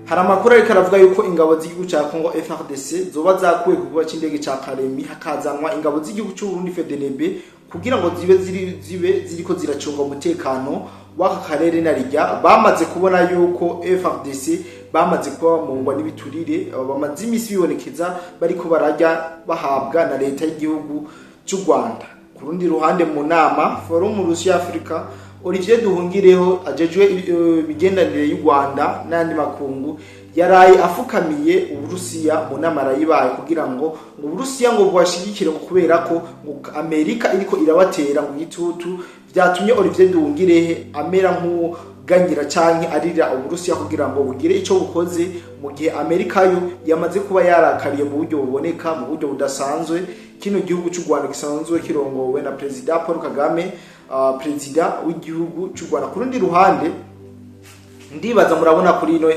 Hari amakuru ariko aravuga yuko ingabo z'igihugu ca Congo FARDC zoba zakuwe ku kibuga c'indege ca Kalemi, hakazanwa ingabo z'igihugu c'u Burundi FDNB kugira ngo zibe ziriko ziracunga umutekano w'aka karere, na rirya bamaze kubona yuko FARDC bamaze kuba bamungwa n'ibiturire bamaze imisi bibonekeza bariko bararya bahabwa na leta y'igihugu c'u Rwanda. Ku rundi ruhande, mu nama Forum Russia Africa, Olivier Duhungireho ajejwe imigenderanire y'u Rwanda n'andi makungu yaraye afukamiye Uburusiya mu nama arayibaye kugira ngo Uburusiya ngo bwashigikire, ngo kubera ko ngo Amerika iriko irabatera ngo igitutu. Vyatumye Olivier Nduhungirehe amera nk'uganyira canke arira Uburusiya kugira ngo bugire ico bukoze, mu gihe Amerika yo yamaze kuba yarakariye mu buryo buboneka, mu buryo budasanzwe, kino gihugu c'u Rwanda gisanzwe kirongowe na Perezida Paul Kagame, perezida w'igihugu c'u Rwanda. Ku rundi ruhande, ndibaza murabona kuri ino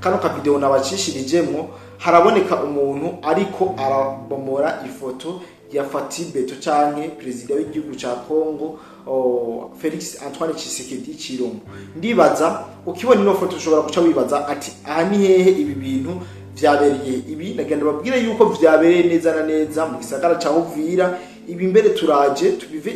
kano ka video nabacishirijemwo, haraboneka umuntu ariko arabomora ifoto ya Fatshi Béton canke perezida w'igihugu ca Congo, Felix Antoine Tshisekedi Tshilombo. Ndibaza ukibona ino foto ushobora guca wibaza ati: "Aha ni hehe ibi bintu vyabereye?" Ibi nagenda babwire yuko vyabereye neza na neza mu gisagara ca Uvira. Ibi mbere turaje tubive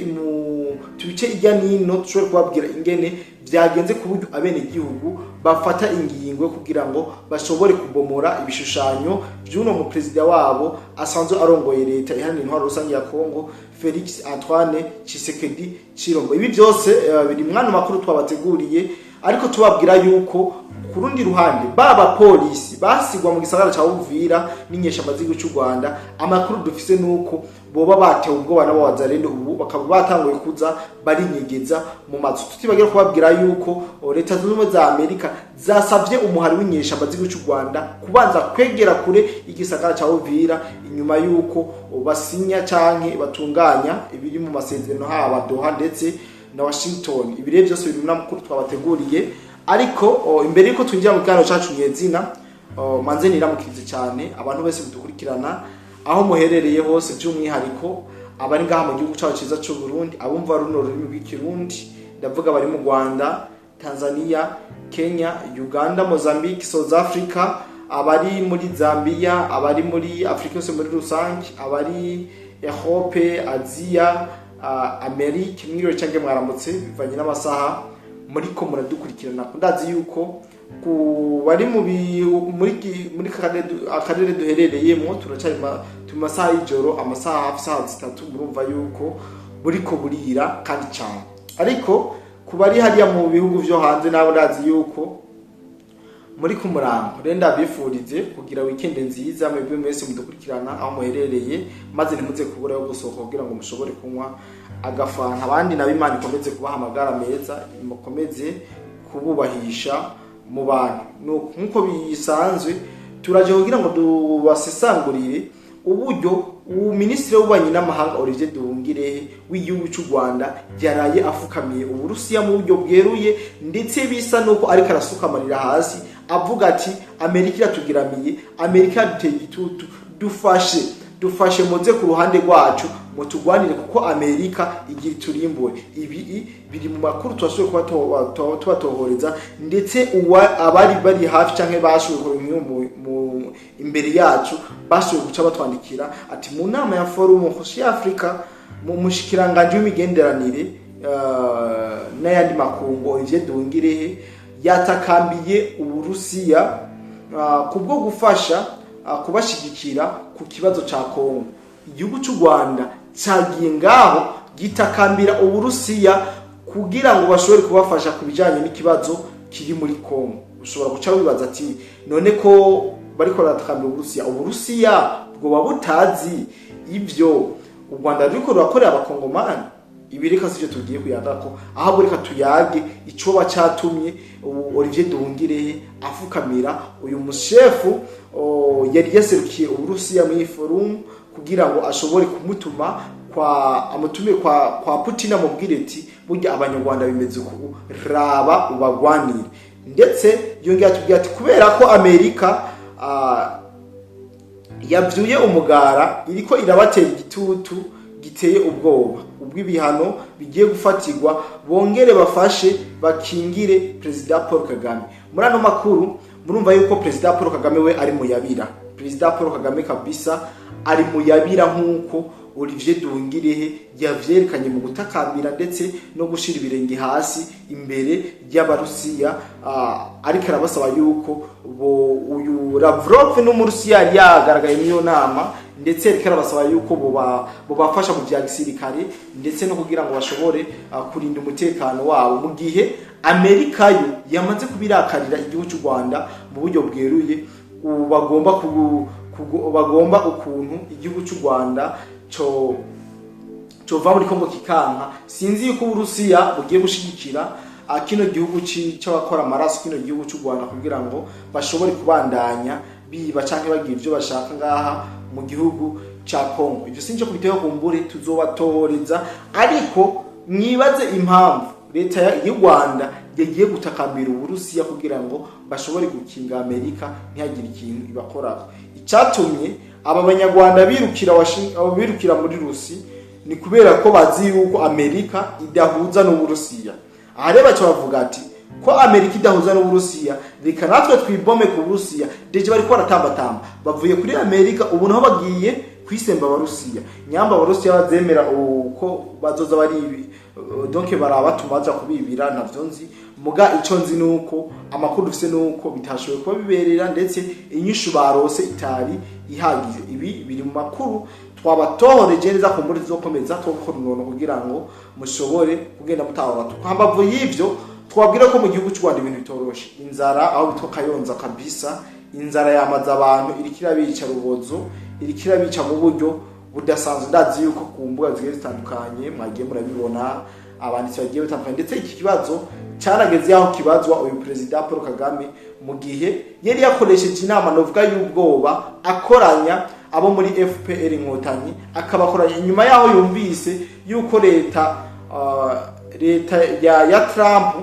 tubice irya nino, dushobore kubabwira ingene vyagenze ku buryo abenegihugu bafata ingingo kugira ngo bashobore kubomora ibishushanyo vy'uno mu perezida wabo asanzwe arongoye leta iharanira intwaro rusange ya Congo, Felix Antoine Tshisekedi Tshilombo. Ibi byose biri mwano makuru twabateguriye, ariko tubabwira yuko ku rundi ruhande baba polisi basigwa mu gisagara ca Uvira n'inyeshamba z'igihugu cy'u Rwanda, amakuru dufise nuko boba batewe ubwoba n'abo Wazalendo, ubu bakaba batanguye kuza barinyegeza mu mazu. Tutibagira kubabwira yuko Leta Zunze Ubumwe za Amerika zasavye umuhari w'inyeshamba z'igihugu cy'u Rwanda kubanza kwegera kure igisagara ca Uvira inyuma yuko basinya canke batunganya ibiri mu masezerano haba Doha ndetse na Washington. Ibi rero byose biri mu makuru twabateguriye, ariko imbere yuko twinjira mu kiganiro cacu nyezina, manze niramukirize cyane abantu bose mudukurikirana aho muherereye hose, by'umwihariko abari ngaha mu gihugu cyacu cyiza cy'u Burundi, abumva runo rurimi rw'Ikirundi. Ndavuga bari mu Rwanda, Tanzania, Kenya, Uganda, Mozambique, South Africa, abari muri Zambia, abari muri Afrika yose muri rusange, abari Europe, Aziya, Amerika, mwiriwe cyangwa mwaramutse bivanye n'amasaha muriko muradukurikirana. Ndazi yuko ku bari mu muri muri akarere duherereyemo turacari mu masaha y'ijoro, amasaha hafi saha 3, murumva yuko buriko burira kandi cyane. Ariko ku bari hariya mu bihugu vyo hanze nabo ndazi yuko muri ku murango. Rero ndabifurize kugira weekend nziza mwebwe mwese mudukurikirana aho muherereye, maze ntimuze kubura yo gusohoka kugira ngo mushobore kunywa agafanta. Abandi nabo Imana ikomeze kubaha amagara meza, mukomeze kububahisha mu bantu. Nk'uko bisanzwe, turaje kugira ngo tubasesangurire uburyo ubu minisitiri w'ububanyi n'amahanga Olivier Nduhungirehe w'igihugu cy'u Rwanda yaraye afukamiye Uburusiya mu buryo bweruye, ndetse bisa nuko ariko arasukamarira hasi avuga ati: "Amerika iratugiramiye, Amerika yaduteye igitutu, dufashe, dufashe, muze ku ruhande rwacu mutugwanire kuko Amerika igira iturimbure." Ibi biri mu makuru twashoboye kuba tubatohoreza, ndetse abari bari hafi canke bashoboye kuba imbere yacu bashoboye guca batwandikira ati: "Mu nama ya Forum Russia Africa, mu mushikiranganje w'imigenderanire n'ayandi makungu Olivier Nduhungirehe yatakambiye Uburusiya kubwo gufasha kubashigikira ku kibazo ca Kongo." Igihugu cy'u Rwanda cagiye ngaho gitakambira Uburusiya kugira ngo bashobore kubafasha ku bijanye n'ikibazo kiri muri Kongo. Ushobora guca wibaza ati: "None ko bariko baratakambira Uburusiya, Uburusiya bwoba butazi ivyo u Rwanda ruriko rurakorera Abakongomani?" Ibi reka sivyo tugiye kuyagako, ahubwo reka tuyage icoba catumye ubu Olivier Nduhungirehe afukamira uyu mushefu yari yaserukiye Uburusiya muri forum, kugira ngo ashobore kumutuma kwa amutume kwa Putin, amubwire ati: "Burya Abanyarwanda bimeze uku, raba ubagwanire." Ndetse yongera atubwira ati kubera ko Amerika yavyuye umugara, iriko irabatera igitutu giteye ubwoba, ubwo ibihano bigiye gufatirwa, bongere bafashe bakingire Perezida Paul Kagame. Muri ano makuru Murumva yuko Perezida Paul Kagame we ari muyabira. Perezida Paul Kagame kabisa ari muyabira, nk'uko Olivier Nduhungirehe yavyerekanye mu gutakambira ndetse no gushira ibirenge hasi imbere y'Abarusiya, ariko arabasaba yuko bo uyu Lavrov n'Umurusiya yari yagaragaye muri iyo nama, ndetse ariko arabasaba yuko bobafasha mu vya gisirikare ndetse no kugira ngo bashobore kurinda umutekano wabo, mu gihe Amerika yo yamaze kubirakarira igihugu cy'u Rwanda mu buryo bweruye. Ubu bagomba ukuntu igihugu cy'u Rwanda co cova muri Kongo kikanka. Sinzi yuko Uburusiya bugiye gushigikira kino gihugu c'abakora amaraso, kino gihugu cy'u Rwanda, kugira ngo bashobore kubandanya biba canke bagira ivyo bashaka ngaha mu gihugu ca Kongo. Ivyo sinje kubiteho, kumbure tuzobatoreza, ariko mwibaze impamvu leta y'u Rwanda yagiye gutakambira Uburusiya kugira ngo bashobore gukinga Amerika ntihagire ikintu ibakorako. Icatumye aba Banyarwanda birukira abo birukira muri Rusi ni kubera ko bazi yuko Amerika idahuza n'Uburusiya. Aha rero baca bavuga ati ko Amerika idahuza n'Uburusiya, reka natwe twibome ku Burusiya. Déjà bariko baratambatamba, bavuye kuri Amerika, ubu naho bagiye kwisemba Abarusiya. Nyamba Abarusiya bazemera uko bazoza bari, donc barabatuma baja kubibira, ntavyo nzi. Muga ico nzi nuko amakuru dufise nuko bitashoboye kuba biberera, ndetse inyishu barose itari ihagije. Ibi biri mu makuru twabatohoreje neza, ku muri tuzokomeza twokora unono kugira ngo mushobore kugenda mutahura. Hambavu y'ivyo, twabwira ko mu gihugu cy'u Rwanda ibintu bitoroshe. Inzara aho bitwa Kayonza kabisa, inzara yamaze abantu, iriko irabica rubozo, iriko irabica mu buryo budasanzwe. Ndazi yuko ku mbuga zigiye zitandukanye mwagiye murabibona, abanditsi bagiye batandukanye, ndetse iki kibazo carageze yaho kibazwa uyu Perezida Paul Kagame mu gihe yari yakoresheje inama novuga y'ubwoba, akoranya abo muri FPR Inkotanyi, akabakoranya inyuma yaho yumvise yuko leta ya Trump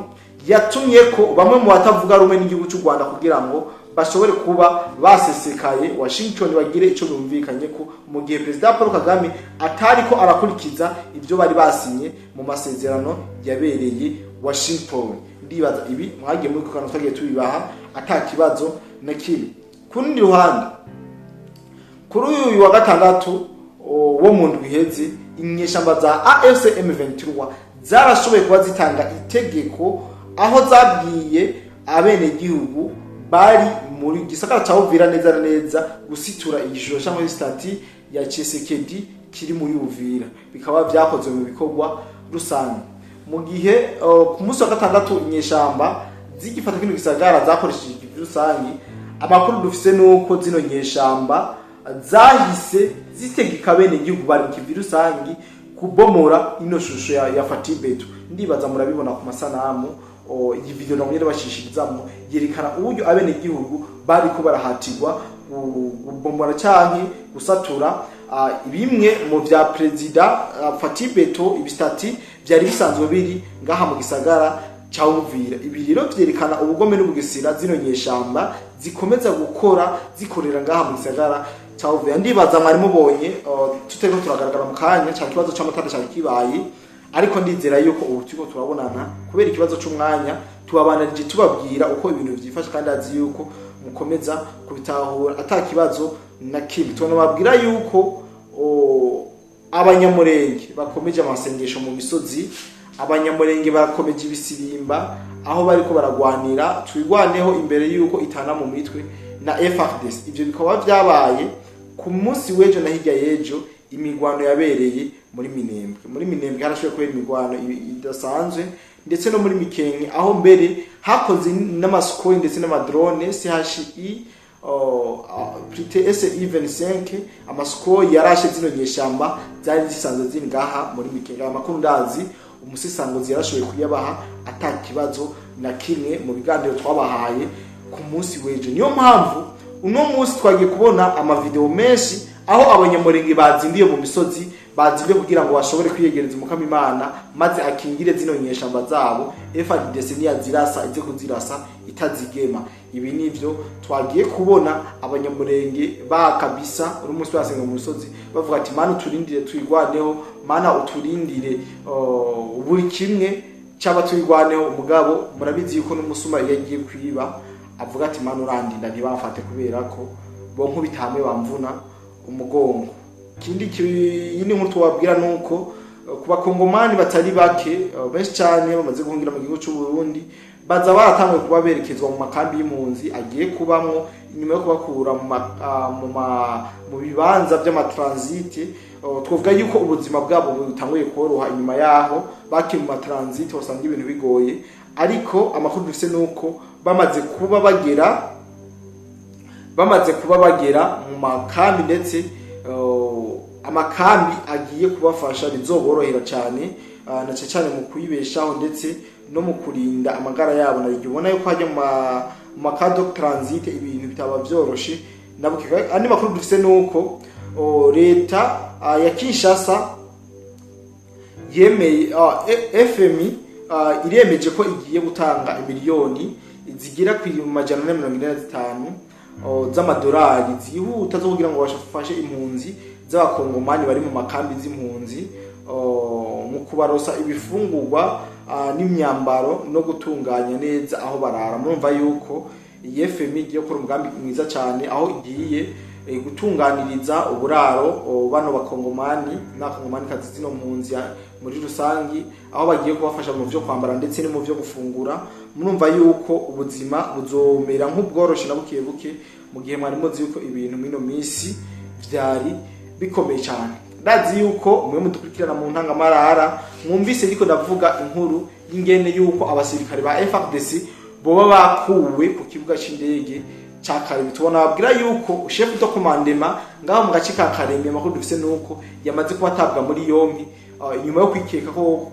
yatumye ko bamwe mu batavuga rumwe n'igihugu cy'u Rwanda kugira ngo bashobore kuba basesekaye Washington, bagire ico bumvikanye ko, mu gihe Perezida Paul Kagame atari ko arakurikiza ibyo bari basinye mu masezerano yabereye Washington. Ndibaza ibi mwagiye muri kano twagiye tubibaha ata kibazo na kimwe. Ku rundi ruhande, kuri uyu wa gatandatu wo mu ndwi iheze, inyeshamba za AFC M23 zarashoboye kuba zitanga itegeko aho zabwiye abenegihugu bari muri gisagara ca Uvira neza na neza gusitura igishusho cyangwa statue ya Tshisekedi kiri muri Uvira. Bikaba vyakozwe mu bikorwa rusange, mu gihe ku munsi wa gatandatu inyeshamba zigifata kino gisagara zakoresheje ikivi rusange. Amakuru dufise nuko zino nyeshamba zahise zitegeka bene igihugu bari mu kivi rusangi kubomora ino shusho ya Fatshi Béton. Ndibaza murabibona ku masanamu. Iyi video namwe bashishirizamo yerekana uburyo abene igihugu bariko barahatirwa kubomora canke gusatura bimwe mu vya Perezida Fatshi Béton, ibi statue vyari bisanzwe biri ngaha mu gisagara ca Uvira. Ibi rero vyerekana ubugome n'ubugesera zino nyeshamba zikomeza gukora, zikorera ngaha mu gisagara ca Uvira. Ndibaza mwari mubonye tutariko turagaragara mu kanya ca kibazo c'amatara cari kibaye, ariko ndizera yuko ubu turiko turabonana. Kubera ikibazo c'umwanya, tubabanarije tubabwira uko ibintu vyifashe, kandi azi yuko mukomeza kubitahura ata kibazo na kimwe. Tunababwira yuko Abanyamurenge bakomeje amasengesho mu misozi, Abanyamurenge barakomeje ibisirimba aho bariko baragwanira Twigwaneho imbere yuko itana mu mitwe na FARDC. Ivyo bikaba vyabaye ku munsi w'ejo na hirya y'ejo, imigwano yabereye muri Minembwe. Muri Minembwe harashoboye kubera imigwano idasanzwe, ndetse no muri Mikenke, aho mbere hakoze n'ama Sukhoi ndetse n'ama drone CHI plutôt SI 25. Ama Sukhoi yarashe zino nyeshamba zari zisanzwe ziri ngaha muri Mikenke. Aya makuru ndazi umusisangozi yarashoboye kuyabaha ata kibazo na kimwe mu biganiro twabahaye ku munsi w'ejo. Niyo mpamvu uno munsi twagiye kubona amavideo menshi aho Abanyamurenge bazindiye mu misozi, bazindiye kugira ngo bashobore kwiyegereza Umukama Imana maze akingire zino nyeshamba zabo, FARDC niyazirasa ize kuzirasa itazigema. Ibi nivyo twagiye kubona Abanyamurenge ba kabisa uri munsi basenga mu misozi, bavuga ati: "Mana uturindire Twigwaneho, Mana uturindire buri kimwe cyaba Twigwaneho." Umugabo murabizi yuko n'umusuma iyo agiye kwiba Avuga ati: "Mana, urandinda ntibamfate, kubera ko bo nkubita hamwe bamvuna umugongo." Ikindi, yindi nkuru tubabwira nuko ku Bakongomani batari bake, benshi cyane bamaze guhungira mu gihugu cy'u Burundi, baza baratanguye kuba berekezwa mu makambi y'impunzi agiye kubamwo inyuma yo kubakura mu bibanza by'ama transit. Twavuga yuko ubuzima bwabo butanguye koroha inyuma yaho bakiri mu ma transit wasanga ibintu bigoye, ariko amakuru dufise nuko bamaze kuba bagera mu makambi, ndetse amakambi agiye kubafasha, bizoborohera cyane, na cyane cyane mu kuyibeshaho ndetse no mu kurinda amagara yabo. Na igihe ubona yuko hajya mu ma camps de transit ibintu bitaba vyoroshe. Nabuke andi makuru dufise nuko leta ya Kinshasa yemeye, FMI iremeje ko igiye gutanga imiliyoni zigera ku 445 z'amadolari zihuta zo kugira ngo bafashe impunzi z'Abakongomani bari mu makambi z'impunzi, mu kubarosa ibifungurwa n'imyambaro no gutunganya neza aho barara. Murumva yuko iyi FMI igiye gukora umugambi mwiza cyane, aho igiye gutunganiriza uburaro bano Bakongomani n'Abakongomani kazi, zino mpunzi muri rusangi, aho bagiye kubafasha mu byo kwambara ndetse no mu byo gufungura. Murumva yuko ubuzima buzomera nk'ubworoshe na buke buke, mu gihe mwari muzi yuko ibintu mwino minsi vyari bikomeye cyane. Ndazi yuko mwe mudukurikirana mu ntangamarara mwumvise ariko ndavuga inkuru y'ingene yuko abasirikare ba FARDC boba bakuwe ku kibuga c'indege ca Karemi. Tubona babwira yuko chef de commandement ngaho mu gace ka Karemi, amakuru dufise nuko yamaze kuba atabwa muri yombi, inyuma yo kwikeka ko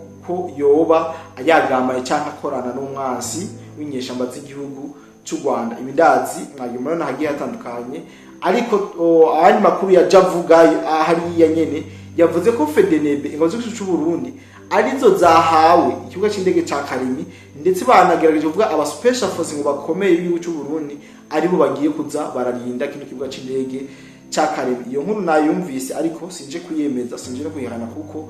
yoba yagamaye canke akorana n'umwansi w'inyeshamba z'igihugu cy'u Rwanda. Ibi ndazi mwagiye murabona hagiye hatandukanye, ariko ayandi makuru yaje avuga hariya nyene yavuze ko FDNB, ingabo z'igihugu cy'u Burundi, arizo zahawe ikibuga c'indege ca Karemi, ndetse banagerageje kuvuga aba special force ngo bakomeye b'igihugu cy'u Burundi aribo bagiye kuza bararinda kino kibuga c'indege ca Karemi. Iyo nkuru nayumvise, ariko sinje kuyemeza, sinje no kuyihana, kuko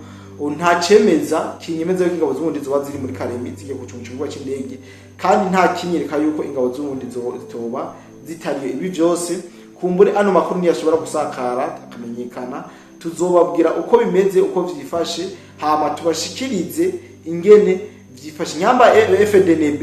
nta cemeza kinyemeza yuko ingabo z'Uburundi zoba ziri muri Karemi zigiye gucunga ikibuga c'indege, kandi nta kinyereka yuko ingabo z'Uburundi zitoba zitariyo. Ibi byose kumbure ano makuru ntiyashobora gusakara akamenyekana, tuzobabwira uko bimeze, uko vyifashe, hama tubashikirize ingene vyifashe. Nyamba FDNB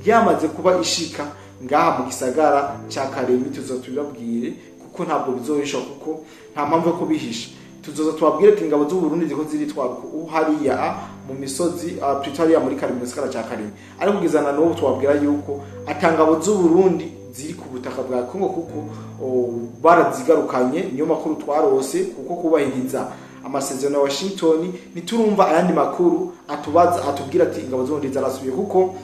yamaze kuba ishika ngaha mu gisagara ca Karemi, tuzotubibabwire, kuko ntabwo bizohisha, kuko nta mpamvu yo kubihisha. Tuzoza tubabwire ati ingabo z'u Burundi ziko ziritwara uku hariya mu misozi, plutôt hariya muri Karemi, mu gisagara ca Karemi. Ariko kugeza na n'ubu tubabwira yuko ata ngabo z'u Burundi ziri ku butaka bwa Kongo, kuko barazigarukanye. Niyo makuru twarose, kuko kubahiriza amasezerano ya Washington. Ntiturumva ayandi makuru atubaza atubwira ati ingabo z'Uburundi zarasubiye, kuko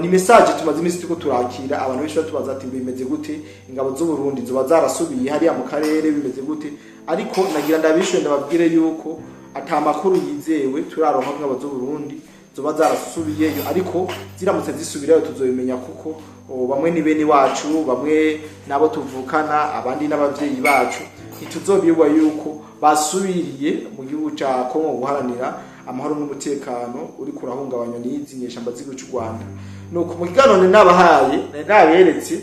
ni message tumaze iminsi turiko turakira. Abantu benshi batubaza ati: "Bimeze gute? Ingabo z'u Burundi zoba zarasubiye hariya mu karere? Bimeze gute?" Ariko nagira ndabishuye, ndababwire yuko ata makuru yizewe turaronka ko ingabo z'u Burundi zoba zarasubiyeyo, ariko ziramutse zisubirayo tuzobimenya, kuko bamwe ni bene wacu, bamwe nabo tuvukana, abandi n'abavyeyi bacu. Ntituzobirwa yuko basubiriye mu gihugu ca Kongo guharanira amahoro n'umutekano uri kurahungabanywa n'izi nyeshamba z'igihugu cy'u Rwanda. Nuko mu kiganiro nabahaye nari naberetse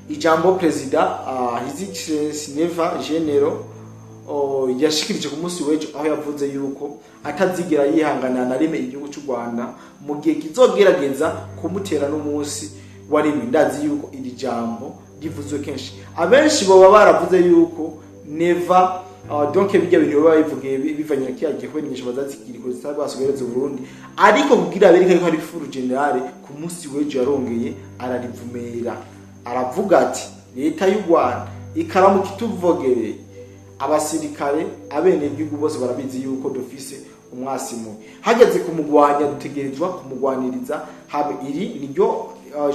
ijambo perezida, His Excellency Neva General, yashikirije ku munsi w'ejo, aho yavuze yuko atazigera yihanganira na rimwe igihugu cy'u Rwanda mu gihe kizogerageza kumutera n'umunsi wa rimwe. Ndazi yuko iri jambo rivuzwe kenshi, abenshi baba baravuze yuko Neva, donc bijya bintu baba bivugiye bivanye na kiya gihe, kubera inyeshyamba zazikiriko zitari bwasugereze Burundi, ariko kugira bereke yuko ari furu generale, ku munsi w'ejo yarongeye ararivumera, aravuga ati: "Leta y'u Rwanda ikaramuka ituvogereye, abasirikare, abenegihugu bose barabizi yuko dufise umwasi mubi, hageze kumugwanya dutegerezwa kumugwaniriza hamwe." Iri niryo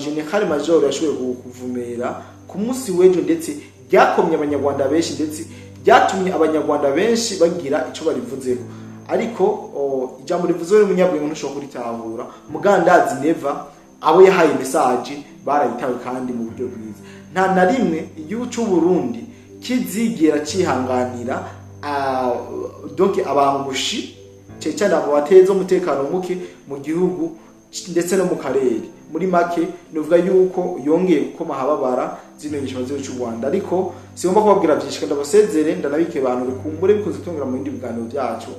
general major yashoboye kuvumera ku munsi w'ejo, ndetse ryakomye Abanyarwanda benshi, ndetse ryatumye Abanyarwanda benshi bagira ico barivuzeho. Ariko ijambo rivuzwe n'umunyabwenge ntushobora kuritahura. Mugandazi Neva abo yahaye message barayitawe kandi mu buryo bwiza. Nta na rimwe igihugu cy'u Burundi kizigera cihanganira, donc abangushi, cyane cyane abo bateza umutekano muke mu gihugu ndetse no mu karere. Muri make nuvuga yuko yongeye gukoma ahababara zino nyeshyamba z'igihugu cy'u Rwanda. Ariko sigomba kubabwira byinshi, ndabasezere, ndanabike abantu, kumbure bikunze tongera mu bindi biganiro byacu.